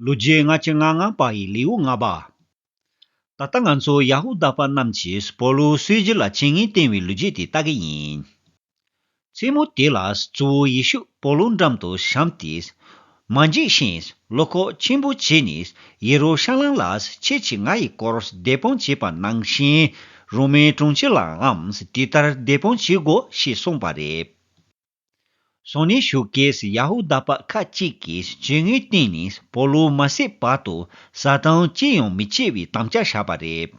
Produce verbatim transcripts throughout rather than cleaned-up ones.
ལོ་རྒྱུས་ལྔ་བཅུ་ང་ལྔ་པ་ཡི་ལེའུ་ལྔ་པ། ད་ལྟ་ང་ཚོ་ཡ་ཧུ་དཱ་པ་རྣམས་ཀྱིས་པོ་ལུ་གསོད་རྒྱུ་ལ་ཇུས་ངན་བསྟན་པའི་ལོ་རྒྱུས་དེ་ལྟ་གི་ཡིན། མཚན་མོ་དེ་ལ་གཙོ་བོ་ཡེ་ཤུ་པོ་ལུ་འགྲམ་དུ་བྱམས་ཏེ། མ་འཇིགས་ཤིང་བློ་ཁོག་ཆེན་པོ་བྱས་ནས་ཡེ་རུ་ཤ་ལམ་ལ་ཁྱེད་ཀྱིས་ང་ཡི་སྐོར་བདེ་དཔང་བྱས་པ་ནང་བཞིན་རོ་མའི་གྲོང་ཁྱེར་ལའང་དེ་ལྟར་བདེ་དཔང་བྱེད་དགོས་ཞེས་གསུངས་པ་རེད། སང་ཉིན་ཞོགས་ཀས་ཡ་ཧུ་དཱ་པ་ཁ་ཅིག་གིས་ཇུས་ངན་བསྟན་ནས་པོ་ལུ་མ་བསད་བར་དུ་ཟ་དང་ཅི་ཡང་མི་བྱེད་པའི་དམ་བཅའ་བཞག་པ་རེད།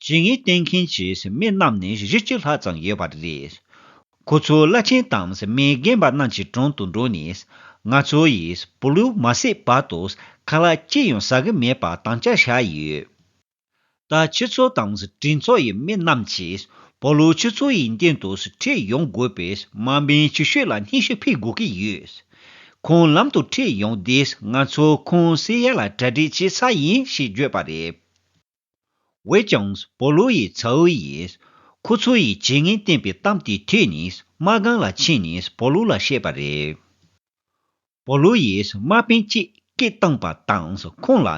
ཇུས་ངན་བསྟན་མཁན་གྱི་མི་རྣམས་ནི་བཞི་བཅུ་ལྷག་ཙམ་ཡོད་པ་རེད། ཁོ་ཚོ་བླ་ཆེན་དང་མི་རྒན་པ་རྣམས་ཀྱི་དྲུང་དུ་འགྲོ་ནས། ང་ཚོ་ཡིས་པོ་ལུ་མ་བསད་བར་དུ་ཁ་ལག་ཅི་ཡང་ཟ་གི་མེད་པར་དམ་བཅའ་བཞག་ཡོད། ད་ཁྱེད་ཚོ་དང་གྲོས་ཚོགས་ཡི་མི་རྣམས་ཀྱིས་པོ་ལུ་ཁྱེད་ཚོ་ཡི་མདུན་དུ་ཁྲིད་ཡོང་དགོས་པས་དམག་དཔོན་ཆེ་ཤོས་ལ་སྙན་ཞུ་ཕུལ་དགོས་ཀྱི་ཡོད། ཁོང་ལམ་དུ་ཁྲིད་ཡོང་དུས་ང་ཚོ་ཁོང་བསད་ཡ་ལ་གྲ་སྒྲིག་བྱས་ཚར་ཡིན་ཞེས་བརྗོད་པ་རེད། འོན་ཀྱང་པོ་ལུ་ཡི་ཚ་བོ་ཡིས་ཁོ་ཚོ་ཡི་ཇུས་ངན་བསྟན་པའི་གཏམ་དེ་ཐོས་ནས་དམག་སྒར་ལ་ཕྱིན་ནས་པོ་ལུ་ལ་བཤད་པ་རེད། པོ་ལུ་ཡིས་དམག་དཔོན་གཅིག་སྐད་བཏང་པ་དང་ཁོང་ལ།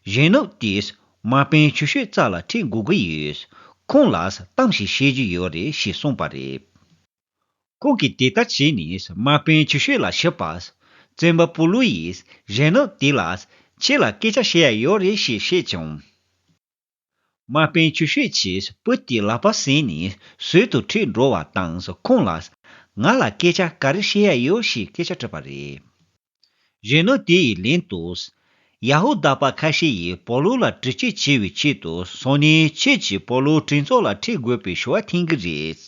གཞོན་ནུ་དེས་དམག་དཔོན་ཆེ་ཤོས་རྩ་ལ་ཁྲིད་དགོས་ཀྱི་ཡོད། ཁོང་ལ་གཏམ་ཞིག་བཤད་རྒྱུ་ཡོད་རེད་ཞེས་གསུངས་པ་རེད། ཁོང་གིས་དེ་ལྟར་བྱས་ནས་དམག་དཔོན་ཆེ་ཤོས་ལ་ཞུས་པ། བཙོན་པ་པོ་ལུ་ཡིས་གཞོན་ནུ་དེ་ལ། ཁྱེད་ལ་སྐད་ཆ་བཤད་ཡ་ཡོད་རེད་ཞེས་བཤད་བྱུང་། དམག་དཔོན་ཆེ་ཤོས་ཀྱིས་བུ་དེའི་ལག་པ་ཟིན་ནས་ཟུར་དུ་ཁྲིད་འགྲོ་བ་དང་ཁོང་ལ། ང་ལ་སྐད་ཆ་ག་རེ་བཤད་ཡ་ཡོད་ཞེས་སྐད་ཆ་དྲིས་པ་རེད། གཞོན་ནུ་དེ་ཡི་ལན་དུ། ཡ་ཧུ་དཱ་པ་ཁ་ཤས་ཡིས་པོ་ལུ་ལ་དྲག་སྐྱེད་བྱེད་པའི་ཆེད་དུ་སང་ཉིན་ཁྱེད་ཀྱིས་པོ་ལུ་གྲོས་ཚོགས་ལ་ཁྲིད་དགོས་པའི་ཞུ་བ་འཐེན་གྱི་རེད།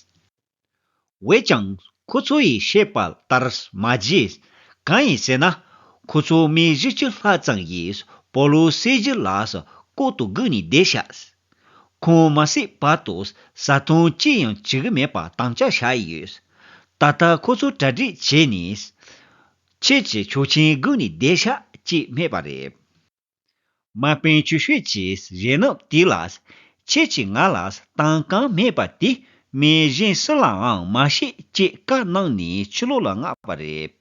འོན་ཀྱང་ཁོ་ཚོ་ཡིས་བཤད་པ་ལྟར་མ་བྱས། གང་ཡིན་ཟེར་ན། ཁོ་ཚོ་མི་བཞི་བཅུ་ལྷག་ཙམ་ཡིས་པོ་ལུ་བསད་རྒྱུ་ལ་ལྐོག་ཏུ་སྒུག་ནས་བསྡད་ཤག་ཁོང་མ་བསད་བར་དུ་ཟ་འཐུང་ཅི་ཡང་བྱེད་ཀྱི་མེད་པར་དམ་བཅའ་བཞག་ཡོད། ད་ལྟ་ཁོ་ཚོ་གྲ་སྒྲིག་བྱས་ནས། ཁྱེད་ཀྱི་ཆོག་མཆན་སྒུག་ནས་བསྡད་ཤག་ཅེས་སྨྲས་པ་རེད། དམག་དཔོན་ཆེ་ཤོས་ཀྱིས་གཞོན་ནུ་དེ་ལ། ཁྱེད་ཀྱིས་ང་ལ་གཏམ་གང་སྨྲས་པ་དེ་མི་གཞན་སུ་ལའང་མ་བཤད་ཅེས་བཀའ་གནང་ནས་ཕྱི་ལོགས་ལ་མངགས་པ་རེད།